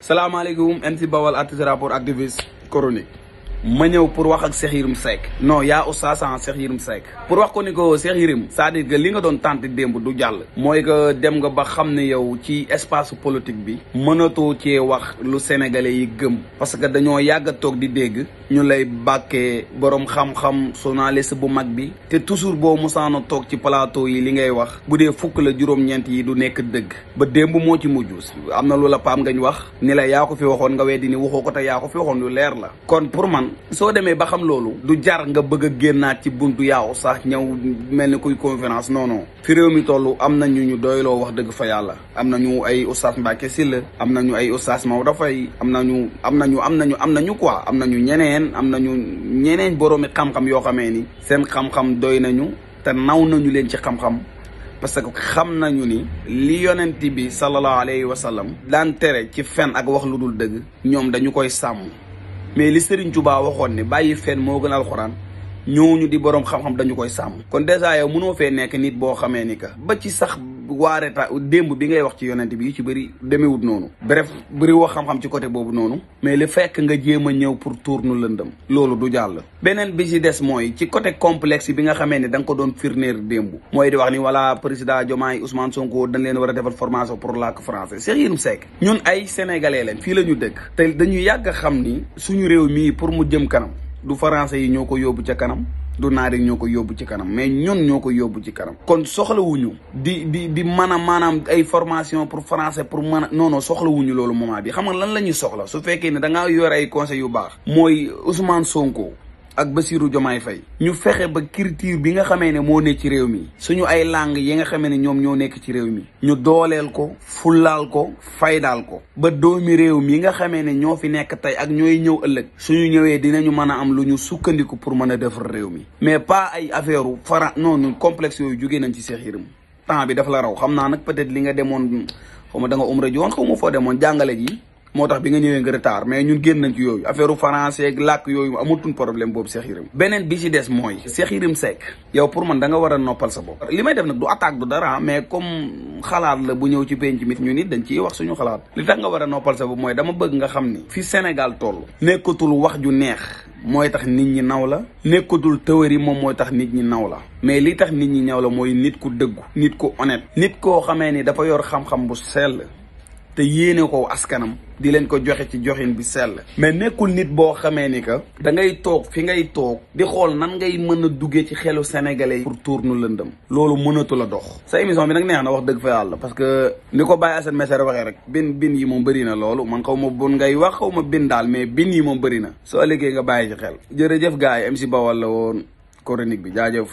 salaamaaleykum MC Bawal artiste rapport activiste chronique ma ñëw pour wax ak Cheikh Yérim Seck non yaa oustaz Cheikh Yérim Seck pour wax ko ni ko Cheikh Yérim c'est-à-dire que li nga doon tànte démb du jàll mooy que dem nga ba xam ne yow ci espace politique bi mënatoo cee wax lu sénégalais yi gëm parce que dañoo yàgg a toog di dégg ñu lay bàkkee borom xam-xam journaliste bu mag bi te toujours boo musaana toog ci plateau yi li ngay wax bu dee fukk la juróom-ñeent yi du nekk dëgg ba démb moo ci mujj am na lu la Pape Ngagne wax ni la yaa ko fi waxoon nga weddi ni waxoo ko te yaa ko fi waxoon lu leer la kon pour man soo demee ba xam loolu du jar nga bëgg a génnaat ci buntu yaaw sax ñëw mel ni kuy conférence non non fi réew mi toll am na ñu doyloo wax dëgg fa yàlla am nañu ay oustaz Mbacké Sylla am nañu ay oustaz Maodo Faye am nañu quoi am nañu ñeneen boroomi xam-xam yoo xamee ni seen xam-xam doy nañu te naw nañu leen ci xam-xam parce que xam nañu ni li yonent bi sallallahu alayhi wa sallam daan tere ci fen ak wax lu dul dëgg ñoom dañu koy sàmm mais li Serigne Touba waxoon ne bàyyi fen moo gën alxuraan ñooñu di boroom xam-xam dañu koy sàmm kon dèjà yow mënoo fee nekk nit boo xamee ni que ba ci sax waareta démb bi ngay wax ci yonent bi yu ci bëri demewut noonu bref bëri wax xam-xam ci côté boobu noonu mais li fekk nga jéem a ñëw pour tourner lëndëm loolu du jàll beneen bi ci des mooy ci côté complexe bi nga xamee ne da nga ko doon firndeer démb mooy di wax ni voilà président Diomaye Ousmane Sonko dañ leen war a defal formation pour làkk français Cheikh Yérim Seck ñun ay sénégalais leen fii la ñu dëkk te dañu yàgg a xam ni suñu réew mii pour mu jëm kanam du français yi ñoo ko yóbbu ca kanam du naari ñoo ko yóbbu ci kanam mais ñun ñoo ko yóbbu ci kanam kon soxlawuñu di maanaam ay formation pour français pour mën a non soxlawuñu loolu moment bi xam nga lan la ñuy soxla su fekkee ne da ngaa yore ay conseils yu baax mooy Ousmane Sonko ak Bassirou Diomaye Faye ñu fexe ba culture bi nga xamee ne moo nekk ci réew mi suñu ay langue yi nga xamee ne ñoom ñoo nekk ci réew mi ñu dooleel ko fullaal ko faydaal ko ba doomi réew mi nga xamee ne ñoo fi nekk tey ak ñooy ñëw ëllëg suñu ñëwee dinañu mën a am lu ñu sukkandiku pour mën a defar réew mi mais pas ay affaire u noonu complexe yooyu jógee nañ ci Cheikh Yérim temps bi dafa la raw xam naa nag peut-être li nga demoon xaw ma da nga umra ji woon xaw ma foo demoon jàngale ji moo tax bi nga ñëwee nga retard mais ñun génn nañ ci yooyu affaire français ak làkk yooyu amatuñ problème boobu Cheikh Yérim beneen bi ci des mooy Cheikh Yérim Seck yow pour man da nga war a noppal sa bopp li may def nag du attaque du dara mais comme xalaat la bu ñëw ci penc mit ñu nit dañ ciy wax suñu xalaat li tax nga war a noppal sa bopp mooy dama bëgg nga xam ni fi Sénégal toll nekkatul wax ju neex mooy tax nit ñi naw la nekkatul théorie moom mooy tax nit ñi naw la mais li tax nit ñi ñaw la mooy nit ku dëggu nit ku honnête nit koo xamee ni dafa yor xam-xam bu sell te yéene ko askanam di leen ko joxe ci joxin bi sell mais nekkul nit boo xamee ni que da ngay toog fi ngay toog di xool nan ngay mën a duggee ci xelu sénégalais yi pour tourner lëndëm loolu mënatu la dox sa émission bi nag neex na wax dëgg fa yàlla parce que ni ko Baye Assane Mesere waxee rek bin yi moom bëri na loolu man xaw ma bon ngay wax xaw ma bin daal mais bin yi moom bëri na soo liggéey nga bàyyi ci xel jërëjëf gars yi MC Bawal la woon chronique bi jaajëf